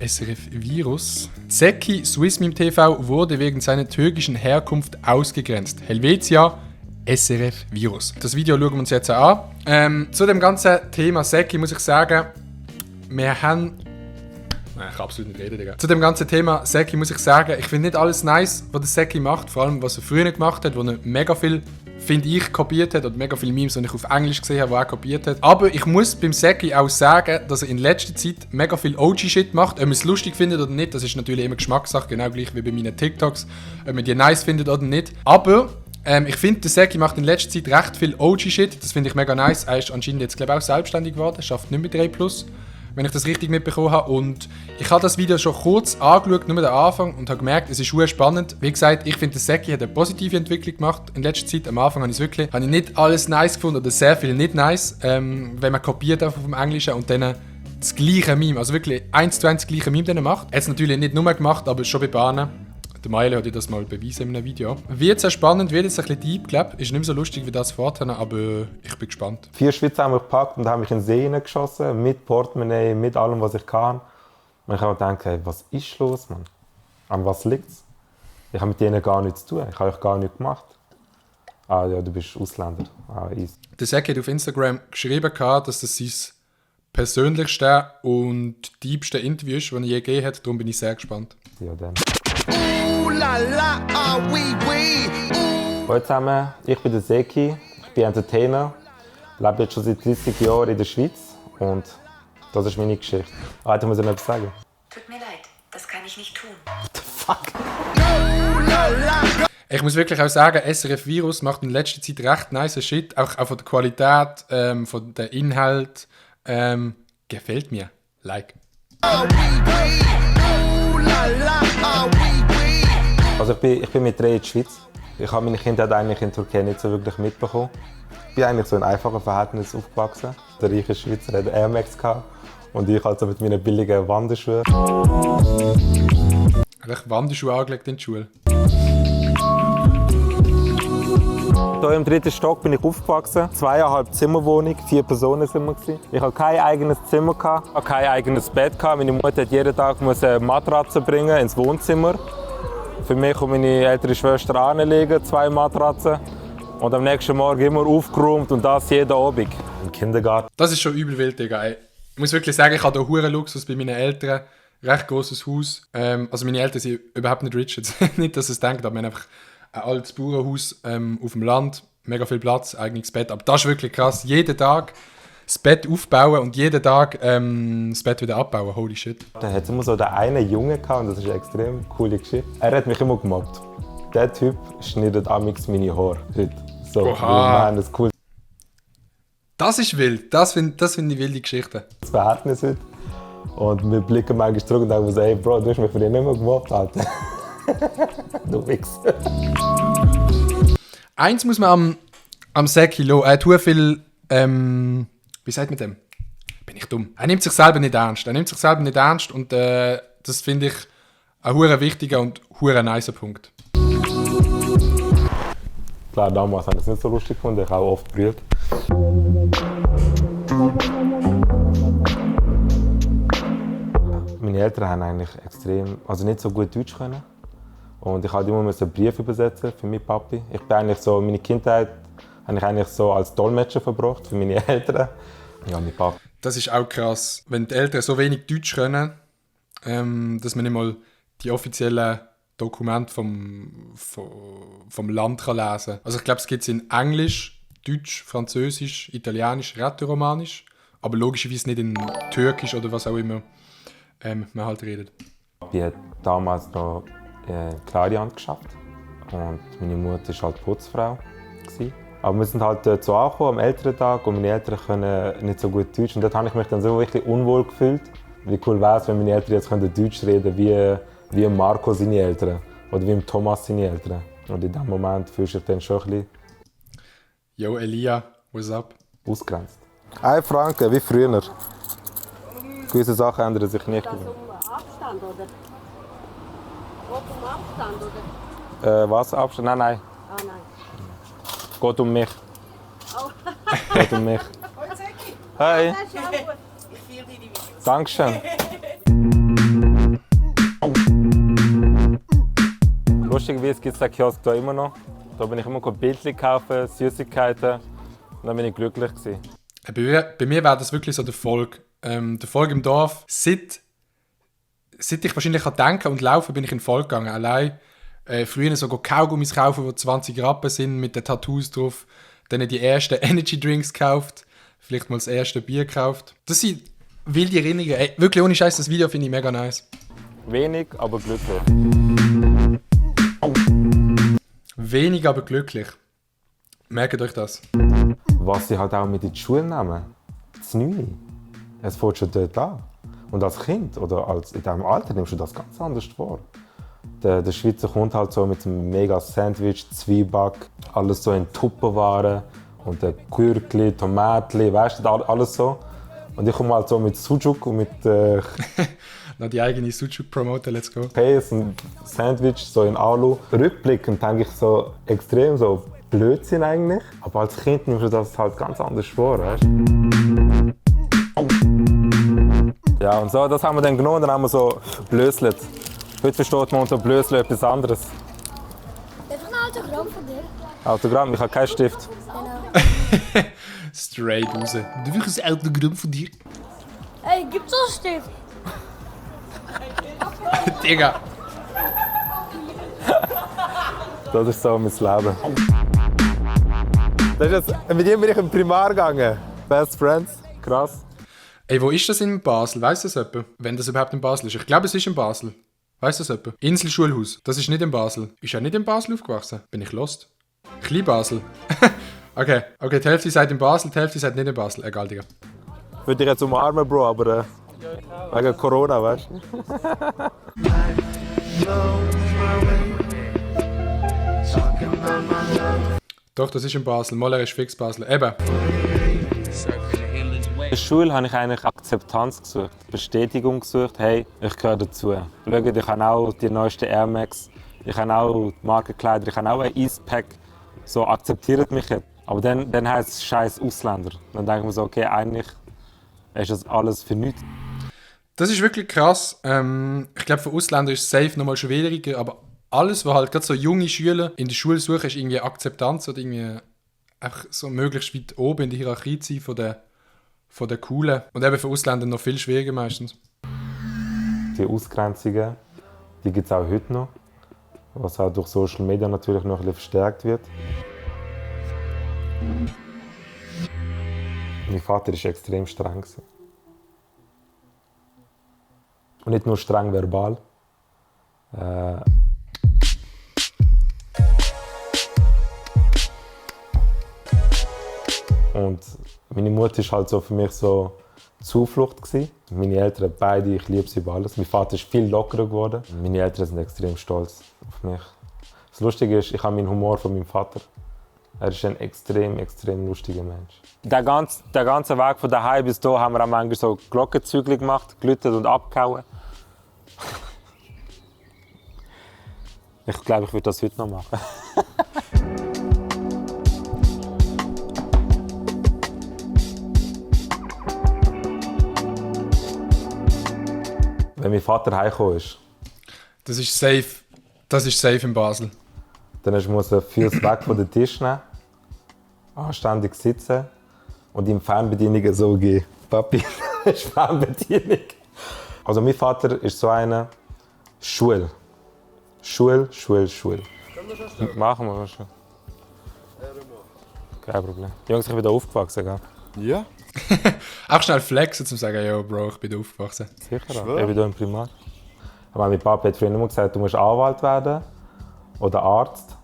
SRF Virus. Zeki Swissmeme TV wurde wegen seiner türkischen Herkunft ausgegrenzt. Helvetia, SRF Virus. Das Video schauen wir uns jetzt an. Zu dem ganzen Thema Zeki muss ich sagen, wir haben... Nein, ich kann absolut nicht reden, Digga. Zu dem ganzen Thema Zeki muss ich sagen, ich finde nicht alles nice, was der Zeki macht. Vor allem, was er früher gemacht hat, wo er mega viel, finde ich, kopiert hat. Oder mega viele Memes, die ich auf Englisch gesehen habe, die er kopiert hat. Aber ich muss beim Zeki auch sagen, dass er in letzter Zeit mega viel OG-Shit macht. Ob man es lustig findet oder nicht, das ist natürlich immer Geschmackssache. Genau gleich wie bei meinen TikToks. Ob man die nice findet oder nicht. Aber ich finde, der Zeki macht in letzter Zeit recht viel OG-Shit. Das finde ich mega nice. Er ist anscheinend jetzt, glaube ich, auch selbstständig geworden. Schafft nicht mehr 3+. Wenn ich das richtig mitbekommen habe. Und ich habe das Video schon kurz angeschaut, nur den Anfang, und habe gemerkt, es ist sehr spannend. Wie gesagt, ich finde, der Zeki hat eine positive Entwicklung gemacht in letzter Zeit. Am Anfang habe ich nicht alles nice gefunden oder sehr viel nicht nice, wenn man kopiert einfach vom Englischen und dann das gleiche Meme, also wirklich 1:1 das gleiche Meme dann macht. Er hat es natürlich nicht nur gemacht, aber schon bei Bahnen. Der Meile hat dir das mal bewiesen in einem Video. Wird sehr spannend, wird jetzt ein bisschen deep, glaube ich. Ist nicht mehr so lustig wie das vorher, aber ich bin gespannt. 4 Schweizer haben mich gepackt und haben mich in den See hineingeschossen, mit Portemonnaie, mit allem, was ich kann. Und ich habe mir gedacht, hey, was ist los, Mann? An was liegt's? Ich habe mit denen gar nichts zu tun. Ich habe euch gar nichts gemacht. Ah ja, du bist Ausländer. Ah, easy. Der Zeki hat auf Instagram geschrieben, dass das sein persönlichste und diebste Interview ist, das er je gegeben hat. Darum bin ich sehr gespannt. Ja, dann. Hallo zusammen, ich bin der Zeki, ich bin Entertainer, lebe jetzt schon seit 30 Jahren in der Schweiz und das ist meine Geschichte. Ich muss noch etwas sagen. Tut mir leid, das kann ich nicht tun. What the fuck? Ich muss wirklich auch sagen, SRF Virus macht in letzter Zeit recht nice Shit, auch von der Qualität, von der Inhalt. Gefällt mir. Like. Also ich bin mit 3 in der Schweiz. Ich habe meine Kindheit eigentlich in Türkei nicht so wirklich mitbekommen. Ich bin eigentlich so in einfachen Verhältnissen aufgewachsen. Der reiche Schweizer hatte Air Max und ich also mit meinen billigen Wanderschuhen. Echt Wanderschuhe angelegt in die Schule? Hier im 3. Stock bin ich aufgewachsen. 2,5 Zimmerwohnung, 4 Personen sind wir. Ich hatte kein eigenes Zimmer, kein eigenes Bett. Meine Mutter hat jeden Tag eine Matratze bringen ins Wohnzimmer. Für mich und meine ältere Schwester anlegen, 2 Matratzen. Und am nächsten Morgen immer aufgeräumt und das jeden Abend. Im Kindergarten. Das ist schon übel wild, Digga. Ich muss wirklich sagen, ich habe hier hohen Luxus bei meinen Eltern. Recht grosses Haus. Also meine Eltern sind überhaupt nicht rich. Nicht, dass es denkt, aber wir haben einfach ein altes Bauernhaus auf dem Land. Mega viel Platz, eigenes Bett. Aber das ist wirklich krass. Jeden Tag das Bett aufbauen und jeden Tag das Bett wieder abbauen. Holy shit. Da hat es immer so den einen Jungen gehabt, und das ist eine extrem coole Geschichte. Er hat mich immer gemobbt. Der Typ schneidet amix meine Haare heute. So, Oha. das ist cool. Das ist wild. Das find ich wilde Geschichte. Das Verhältnis heute. Und wir blicken manchmal zurück und denken so, hey Bro, du hast mich für dich nicht mehr gemobbt, Alter. Du Wichser. Eins muss man am Zeki lassen. Er tut viel... wie sagt man dem? Bin ich dumm. Er nimmt sich selber nicht ernst. Und das finde ich ein hure wichtiger und hure nicer Punkt. Klar, damals habe ich es nicht so lustig gefunden, ich habe auch oft brüllt. Meine Eltern haben eigentlich nicht so gut Deutsch können. Und ich musste immer einen Brief übersetzen für meinen Papi. Ich bin eigentlich so, meine Kindheit habe ich eigentlich so als Dolmetscher verbracht für meine Eltern. Ja, mein Papa. Das ist auch krass, wenn die Eltern so wenig Deutsch können, dass man nicht mal die offiziellen Dokumente vom Land kann lesen kann. Also ich glaube, es gibt es in Englisch, Deutsch, Französisch, Italienisch, Rätoromanisch, aber logischerweise nicht in Türkisch oder was auch immer man halt redet. Ich habe damals noch Klariant geschafft und meine Mutter war halt Putzfrau. Aber wir sind halt so angekommen am Elterntag und meine Eltern können nicht so gut Deutsch. Und dort habe ich mich dann so richtig unwohl gefühlt. Wie cool wäre es, wenn meine Eltern jetzt Deutsch reden können, wie Marco seine Eltern oder wie Thomas seine Eltern. Und in diesem Moment fühlst du dich dann schon ein bisschen... Yo, Elia, what's up? Ausgrenzt. 1 Franken, wie früher. Gewisse Sachen ändern sich nicht. Geht das um Abstand, oder? Um Abstand, oder? Was? Abstand? Nein, nein. Ah, nein. Geht um mich. Oh. Geht um mich. Hey. Das ist auch gut. Ich filme die Videos. Dankeschön. lustigerweise gibt es den Kiosk hier immer noch. Da bin ich immer Bildchen kaufen, Süßigkeiten. Und dann bin ich glücklich gewesen. Bei mir wäre das wirklich so der Erfolg. Der Erfolg im Dorf. Seit ich wahrscheinlich kann denken und laufen, bin ich in den Erfolg gegangen. Allein früher so Kaugummis kaufen, die 20 Rappen sind, mit den Tattoos drauf. Dann die ersten Energy Drinks gekauft. Vielleicht mal das erste Bier gekauft. Das sind wilde Erinnerungen. Ey, wirklich ohne Scheiß, das Video finde ich mega nice. Wenig, aber glücklich. Wenig, aber glücklich. Merkt euch das. Was sie halt auch mit in die Schule nehmen. Das Neue. Es fängt schon dort an. Und als Kind oder in diesem Alter nimmst du das ganz anders vor. Der Schweizer kommt halt so mit einem mega Sandwich, Zwieback, alles so in Tupperware und Gürkli, Tomatli, weißt du, alles so. Und ich komme halt so mit Sujuk und mit Noch die eigene Sucuk promoten, let's go. Käse und Sandwich so in Alu. Rückblickend denke ich so extrem so Blödsinn eigentlich. Aber als Kind nimmst du das halt ganz anders vor, weißt du? Ja, und so, das haben wir dann genommen und dann haben wir so blöslet. Heute versteht man unter Blösle etwas anderes. Darf ich ein Autogramm von dir? Autogramm, ich habe keinen Stift. Straight raus. Du willst ein Autogramm von dir? Hey, gibt's so einen Stift? Digga. Das ist so mein Leben. Das ist jetzt, mit ihm bin ich im Primar gegangen. Best Friends. Krass. Ey, wo ist das in Basel? Weißt du das jemand? Wenn das überhaupt in Basel ist. Ich glaube, es ist in Basel. Weißt du das jemand? Inselschulhaus. Das ist nicht in Basel. Ist er nicht in Basel aufgewachsen? Bin ich lost? Klein Basel. Okay, die Hälfte seid in Basel, die Hälfte seid nicht in Basel. Egal, Digga. Ich würde dich jetzt umarmen, Bro, aber wegen Corona, weißt du? Doch, das ist in Basel. Mal, er ist fix Basel. Eben. In der Schule habe ich eigentlich Akzeptanz gesucht, Bestätigung gesucht, hey, ich gehöre dazu. Schaut, ich habe auch die neuesten Air Max, ich habe auch Markenkleider, ich habe auch ein Eastpack. So, akzeptiert mich jetzt. Aber dann heisst es scheiß Ausländer. Dann denke ich mir so, okay, eigentlich ist das alles für nichts. Das ist wirklich krass. Ich glaube, für Ausländer ist es safe nochmal schwieriger, aber alles, was halt gerade so junge Schüler in der Schule suchen, ist irgendwie Akzeptanz oder irgendwie einfach so möglichst weit oben in der Hierarchie zu sein von der Coolen. Und eben für Ausländer noch viel schwieriger meistens. Die Ausgrenzungen, die gibt es auch heute noch, was auch durch Social Media natürlich noch ein bisschen verstärkt wird. Mein Vater war extrem streng. Und nicht nur streng verbal. Und meine Mutter war halt so für mich so Zuflucht gewesen. Meine Eltern beide, ich liebe sie über alles. Mein Vater ist viel lockerer geworden. Meine Eltern sind extrem stolz auf mich. Das Lustige ist, ich habe den Humor von meinem Vater. Er ist ein extrem lustiger Mensch. Der ganze Weg von daheim bis hier haben wir auch manchmal so Glockenzügel gemacht, gelütet und abgehauen. Ich glaube, ich würde das heute noch machen. Wenn mein Vater heimgekommen ist, Das ist safe in Basel. dann muss er Füße weg von den Tisch nehmen, anständig sitzen und ihm Fernbedienungen so geben. Papi, das ist Fernbedienung. Also mein Vater ist so einer, Schule. Schule. Machen wir schon. Kein Problem. Jungs, ich bin da aufgewachsen, gell? Ja? Auch schnell flexen, um zu sagen, yo Bro, ich bin da aufgewachsen. Sicher, ich bin hier im Primar. Aber mein Papa hat früher immer gesagt, du musst Anwalt werden oder Arzt.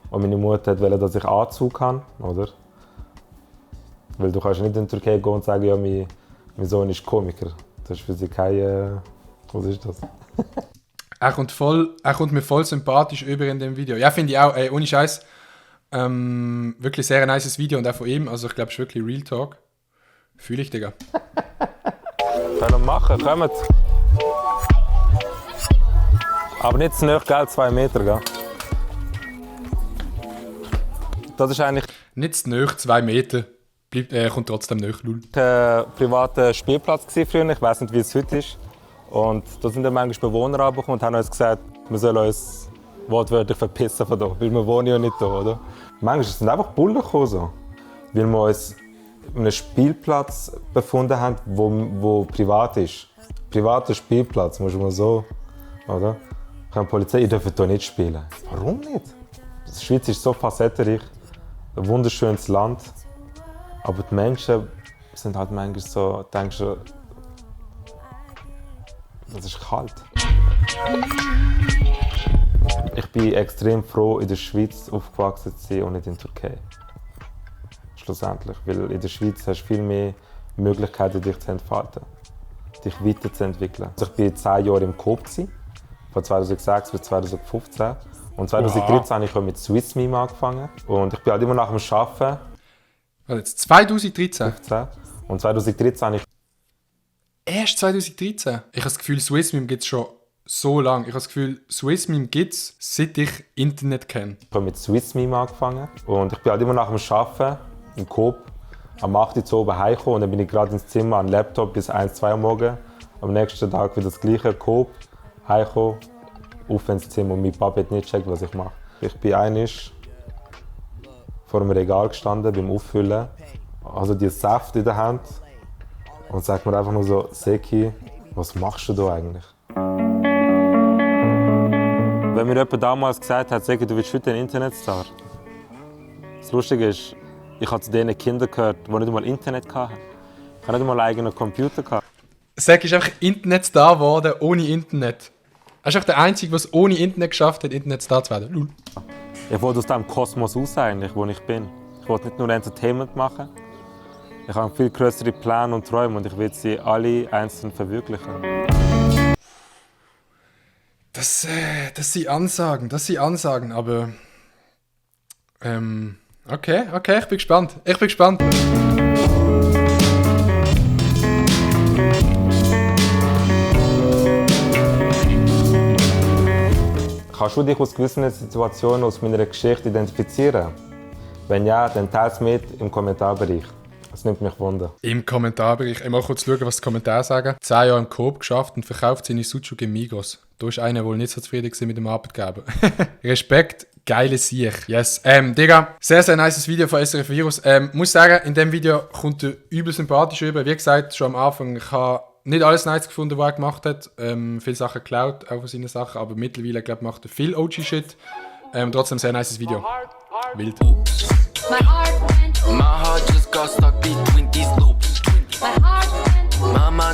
Und meine Mutter wollte, dass ich Anzug habe, oder? Weil du kannst nicht in die Türkei gehen und sagen, ja, mein Sohn ist Komiker. Das ist für sie kein... was ist das? Er kommt mir voll sympathisch über in dem Video. Ja, finde ich auch, ey, ohne Scheiß. Wirklich sehr nices Video und auch von ihm. Also ich glaube, es ist wirklich Real Talk. Fühle ich, Digga. Können wir machen, kommt. Aber nicht zu nahe, gell? 2 Meter, gell? Das ist eigentlich Nicht zu nahe, 2 Meter. Kommt trotzdem nahe, lul. ein privater Spielplatz früher. Ich weiß nicht, wie es heute ist. Und da sind dann manchmal Bewohner angekommen und haben uns gesagt, wir sollen uns wortwörtlich verpissen von da, weil wir wohnen ja nicht da, oder? Manchmal sind einfach Bullen gekommen, so. Weil wir uns an einem Spielplatz befunden haben, wo privat ist. Privater Spielplatz, muss man so, oder? Die Polizei, ihr dürft hier nicht spielen. Warum nicht? Die Schweiz ist so facettenreich, ein wunderschönes Land. Aber die Menschen sind halt manchmal so, denkst du, es ist kalt. Ich bin extrem froh, in der Schweiz aufgewachsen zu sein und nicht in der Türkei. Schlussendlich, weil in der Schweiz hast du viel mehr Möglichkeiten, dich zu entfalten, dich weiterzuentwickeln. Also ich war 10 Jahre im Coop, von 2006 bis 2015. Und 2013 habe ich mit Swiss Mime angefangen. Und ich bin halt immer nach dem Arbeiten. Also jetzt 2013? 15. Und 2013 habe ich... Erst 2013? Ich habe das Gefühl, Swiss Mime gibt es schon so lange. Ich habe das Gefühl, Swiss Mime gibt es, seit ich Internet kenne. Ich habe mit Swiss Mime angefangen. Und ich bin halt immer nach dem Arbeiten im Coop am 8 Uhr oben heimgekommen. Und dann bin ich gerade ins Zimmer an den Laptop bis 1, 2 Uhr morgens. Am nächsten Tag wieder das gleiche Coop, heimgekommen, auf ins Zimmer. Und mein Papa hat nicht gecheckt, was ich mache. Ich bin einmal vor einem Regal gestanden beim Auffüllen, also die Saft in der Hand und sagt mir einfach nur so, Seki, was machst du da eigentlich? Wenn mir jemand damals gesagt hat, Seki, du willst heute ein Internetstar. Das Lustige ist, ich habe zu den Kindern gehört, die nicht einmal Internet hatten. Ich hatte nicht einmal einen eigenen Computer. Seki ist einfach Internetstar geworden, ohne Internet. Er ist auch der Einzige, der es ohne Internet geschafft hat, Internetstar zu werden. Lul. Ich wollte aus dem Kosmos raus, eigentlich, wo ich bin. Ich wollte nicht nur Entertainment machen. Ich habe viel größere Pläne und Träume und ich will sie alle einzeln verwirklichen. Das sind Ansagen, aber... Okay, ich bin gespannt. Kannst du dich aus gewissen Situationen aus meiner Geschichte identifizieren? Wenn ja, dann teile es mit im Kommentarbereich. Das nimmt mich Wunder. Im Kommentarbereich. Ich mal kurz schauen, was die Kommentare sagen. 10 Jahre im Coop geschafft und verkauft seine Sucuk im Migros. Da ist einer wohl nicht so zufrieden mit dem Arbeitgeber. Respekt, geile Sieg. Yes. Digga, sehr, sehr nices Video von SRF Virus. Muss sagen, in diesem Video kommt er übel sympathisch rüber. Wie gesagt, schon am Anfang, ich habe nicht alles nice gefunden, was er gemacht hat. Viele Sachen geklaut, auch von seinen Sachen, aber mittlerweile, glaube ich, macht er viel OG-Shit. Trotzdem sehr nices Video. Wild. My heart just got stuck between these loops. My heart went. Mama